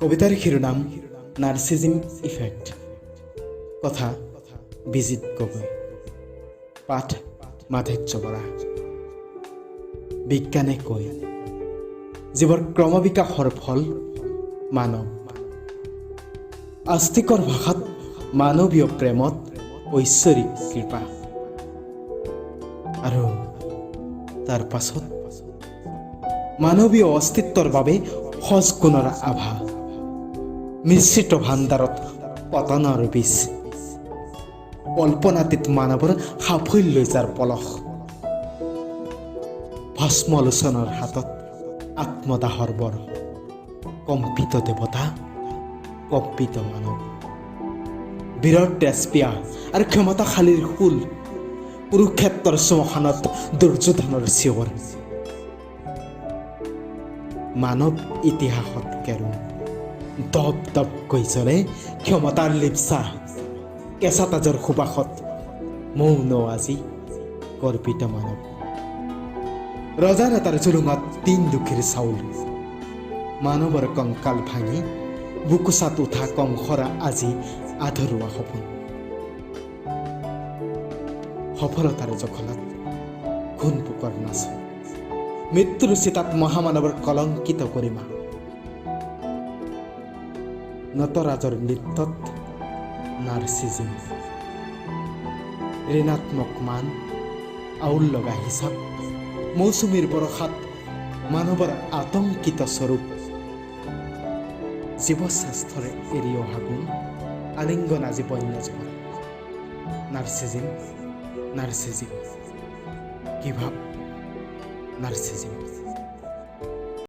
কবিতাৰ শিৰোনাম নাৰ্চিজিম ইফেক্ট। কথা বিজিত গগৈ, পাঠ মাধুৰ্য বৰা। বিজ্ঞানে কয়, জীৱৰ ক্ৰমবিকাশৰ ফল মানৱ। আস্তিকৰ ভাষাত মানৱীয় প্ৰেমত ঐশ্বৰিক কৃপা। আৰু তাৰ পাছত মানৱীয় অস্তিত্বৰ বাবে সজ গুণৰ আভা, মিশ্ৰিত ভাণ্ডাৰত পতনৰ বীজ, কল্পনাতীত মানৱৰ সাফল্য যাৰ পলস, ভস্মলোচনৰ হাতত আত্মদাহৰ বৰ, কম্পিত দেৱতা, কম্পিত মানৱ, বীৰৰ তেজপিয়া আৰু ক্ষমতাশালীৰ শূল, কুৰুক্ষেত্ৰৰ শ্মশানত দুৰ্যোধনৰ চিঞৰ। মানৱ ইতিহাসত কেৰুণ দপ দপকৈ জ্বলে ক্ষমতাৰ লিপ্সা। কেঁচা তাজৰ সুবাসত মৌন আজি গৰ্বিত মানৱ। ৰজা নেতাৰ জুলুঙাত তিন দুখীৰ চাউল। মানৱৰ কংকাল ভাঙি বুকুচাত উঠা কংসৰ আজি আধৰুৱা সপোন। সফলতাৰ জখলাত ঘূণ পোকৰ নাচ, মৃত্যুৰ চিতাত মহামানৱৰ কলংকিত গৰিমা, নটৰাজৰ নৃত্যত নাৰ্চিজিম, ঋণাত্মক মান, আউল লগা হিচাপ, মৌচুমীৰ বৰষাত মানৱৰ আতংকিত স্বৰূপ, জীৱশ্ৰেষ্ঠৰে এৰি অহা গুণ আলিংগন আজি বন্য জীৱন। নাৰ্চিজিম, নাৰ্চিজিম, কি ভাৱ নাৰ্চিজিম।